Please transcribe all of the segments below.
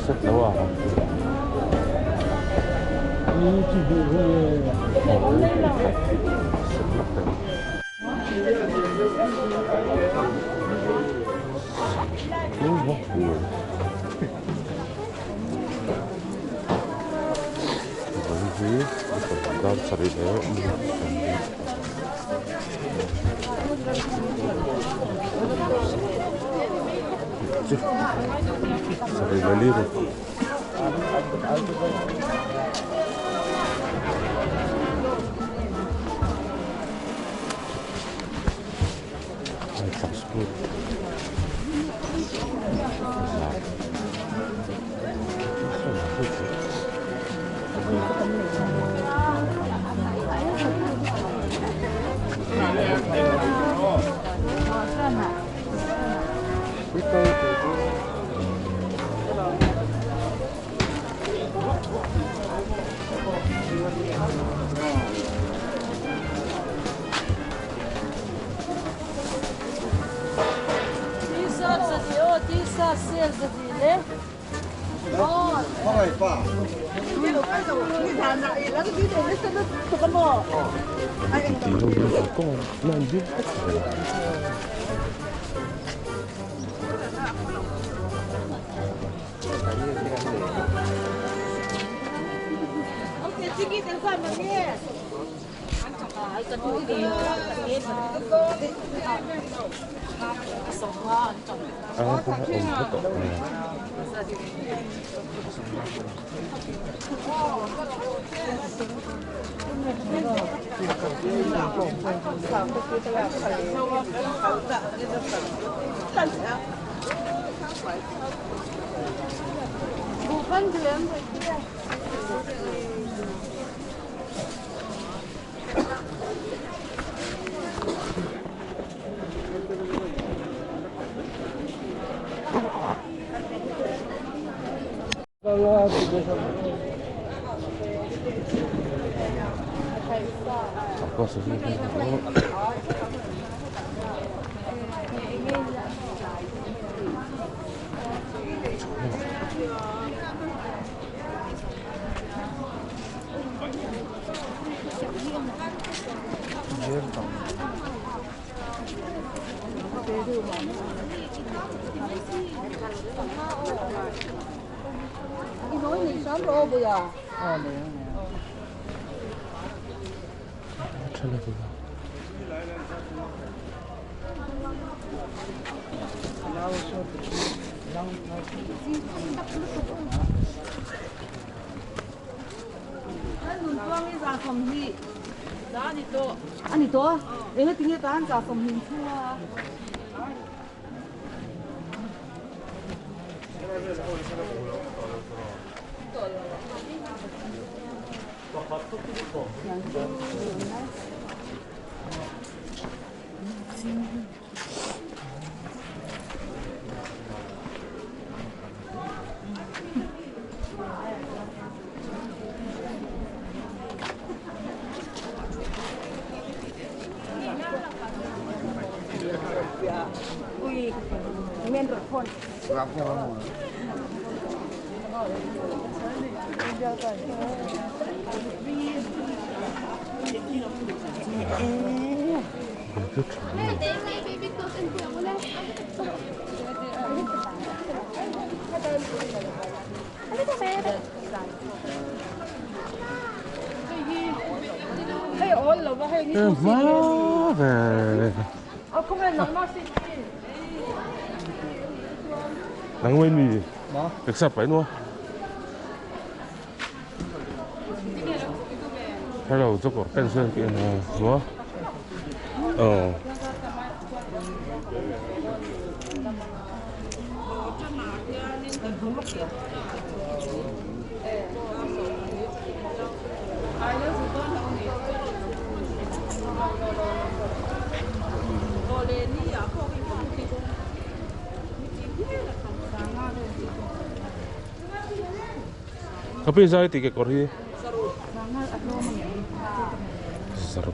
Set lo a 还有这个本身变什么？哦。可以在这个过去。Sarap.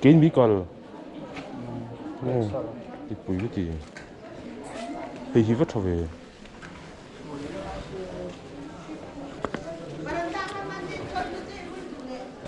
Kein mi kal pui ka ti hei hi va tha ve.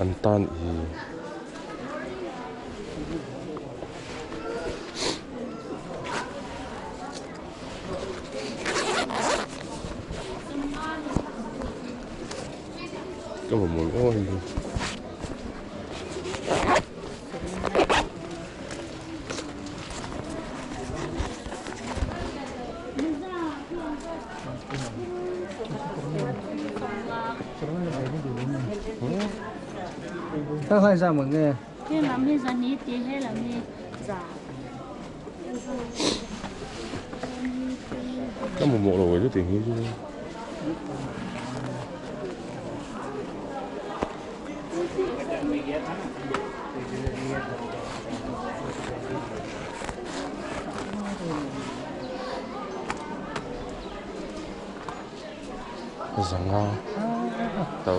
An tan hi. Ka mamawh aw hei hi. Ka mamawh lo ve chu tih hi chu. Zanga to.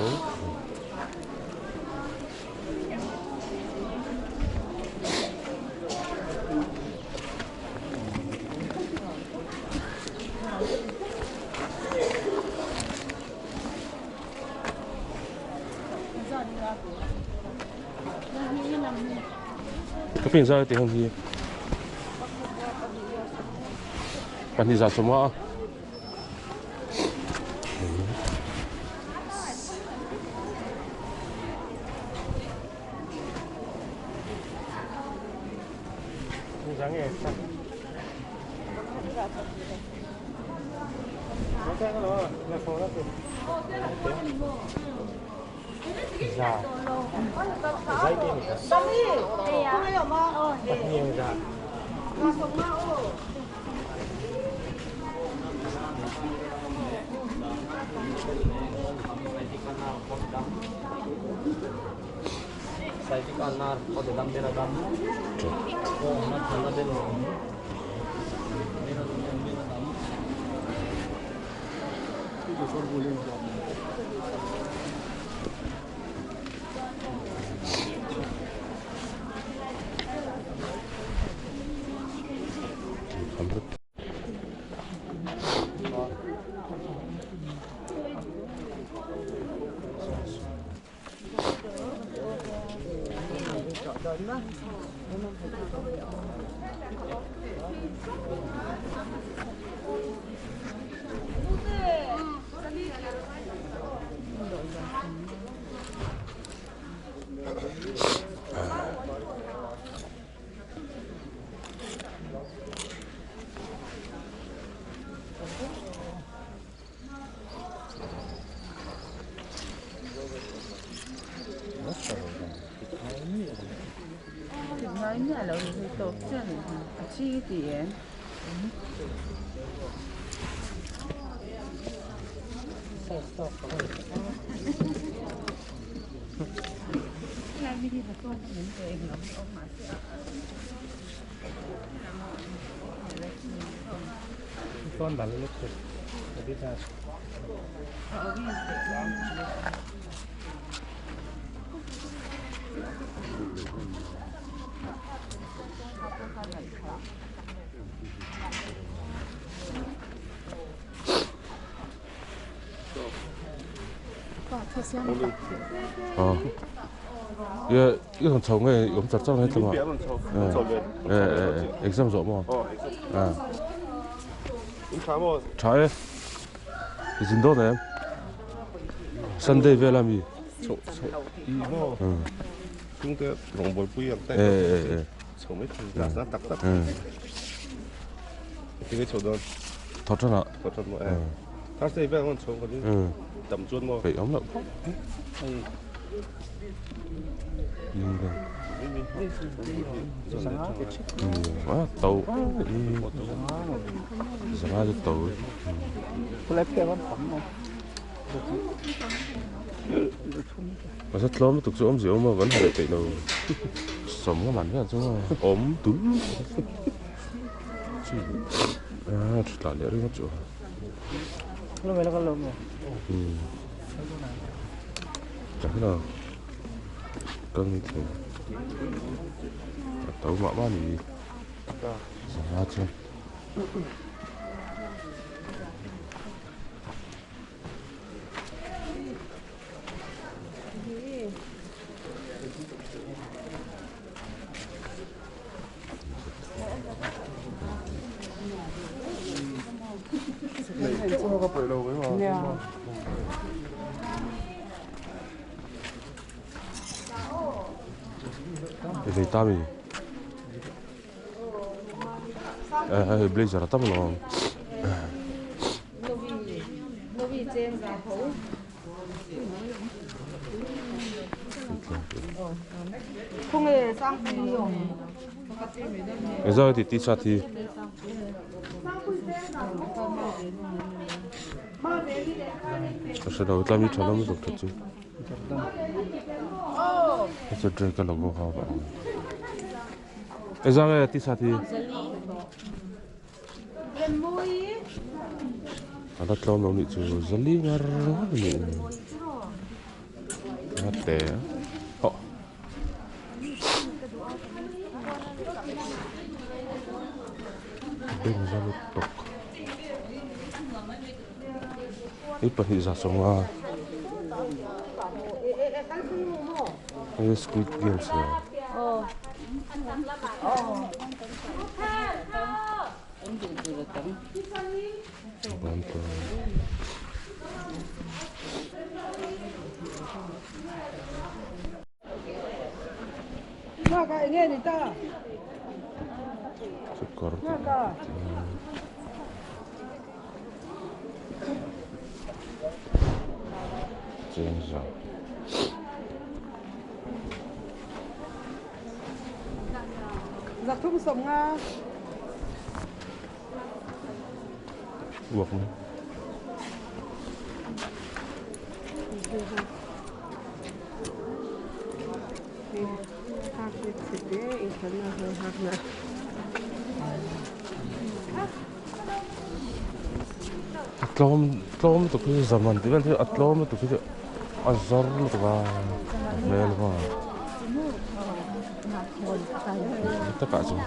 Ka fin zai te heng hi pahnih za sawma a. Ye i rawn chho nge i awm char char nge tlema? E e e exam zawh maw? A. Tha e. I zin dawn em? Sunday vel a mi? Chho chho i maw? Chhungte rawngbawlpui ang te. E e e. Chho mai thei class na tak tak. Tinge chho dawn? Thaw than ah. Thaw than maw? Thursday vel rawn chho ka ding. Tam chuan maw? Peih awm loh khawp. A to zanga chu to. Mahse tlawm lutuk chu awmzia awm a kan ha leh peih lo sawm nga man vel chu awm tul chi a tha tla leh ringawt chu tah hian a kal ni thei a to mah mah a ni zanga chuan. Ei ta mi hei blazer a tam alawm. Engzah nge tih t-shirt hi ka hre lo tlai mi tha lam lutuk tha chu hei chu drake a logo kha a awm engzah nge t-shirt hi. A la tlawm lo nih chu zali ngar ngar a nih a te hawh beng za lutuk hei pahnih za sawmnga hei squid games nen. Uak mai. A tlawm tlawm lutuk hi zaman tih vel hi a tlawm lutuk hi chu a zawr lutuk a a hmel va takah chuan.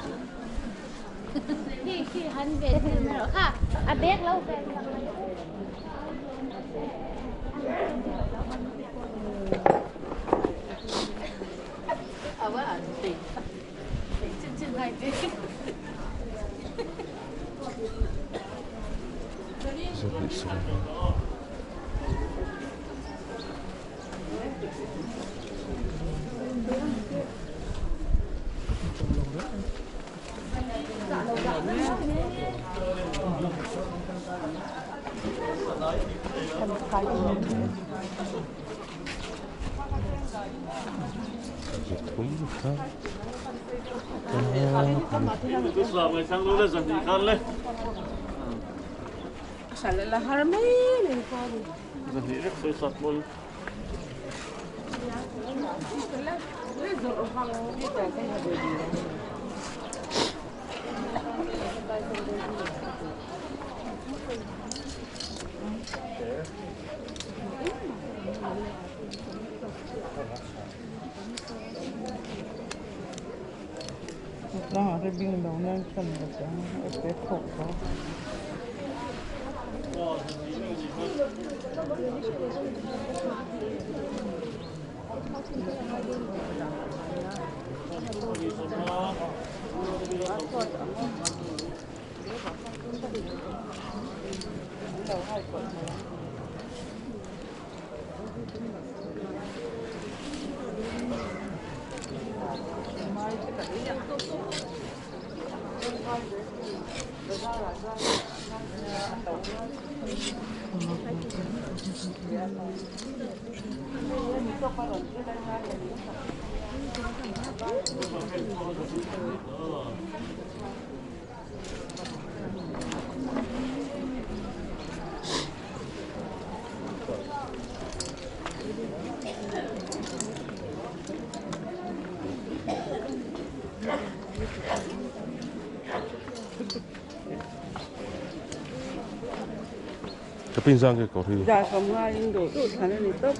Ka pin zang ke kawr hi. Za sawm ngaiin duh duh thlan a ni tawp.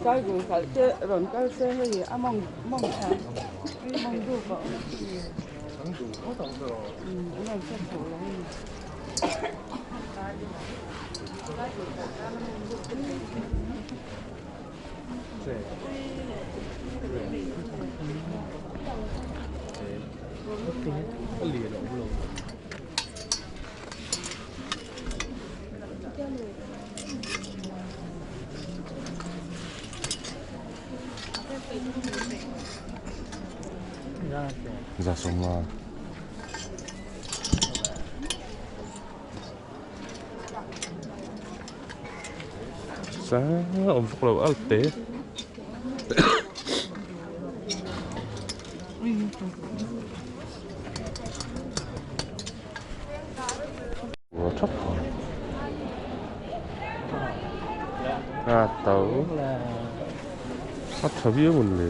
Kai gun khalh te rawn kal se hei a mawng mawng tha mawng dup a awm a an rawn set chho lo a ni. Za sawma. Sa awm fawk lo al te. A to a tha viau mun le.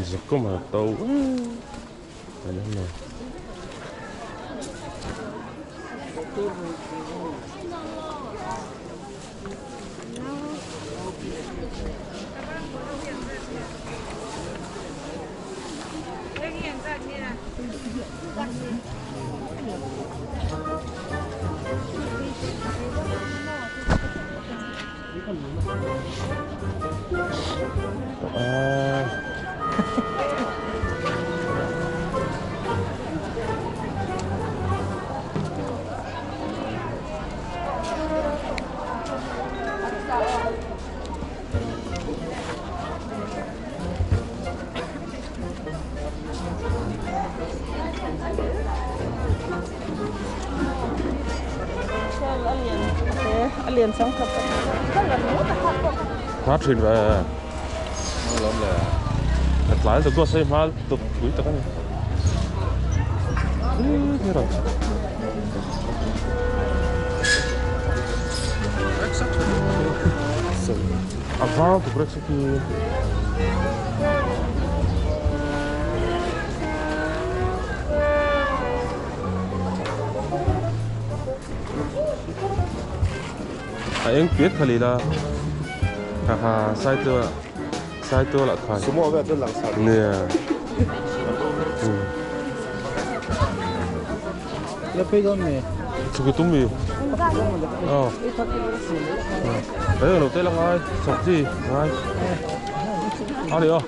Zakawm a to Phát thìn về lái từ tôi xây mà tục quý tất cả thế rồi. Avant de Brexit. Anh biết khali là ha ha sai tôi là khai. Semua orang tu langsar. Nè. 옆에 있네. 저기 tumbi. Ờ. Đấy đầu tiên là ngay, sọc gì ngay. Ăn đi không?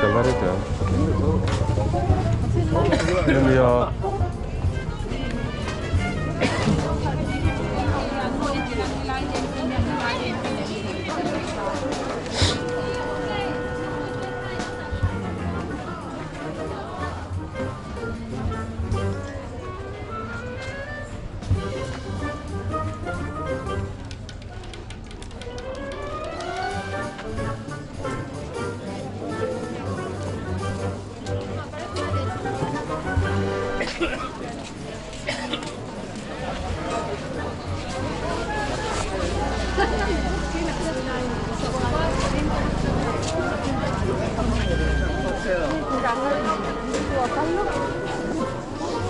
Gallery te ania.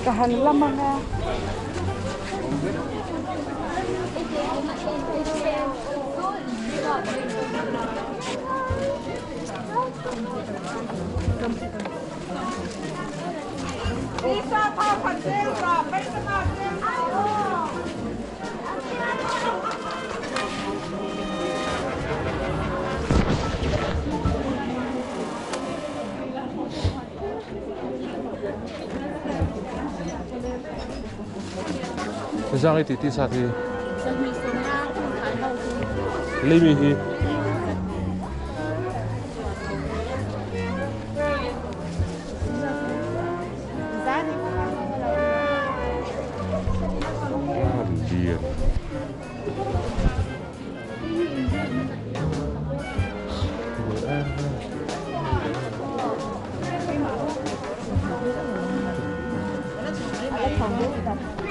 Ka han lam anga. Giang ti ti sa thì Limi hi Điền.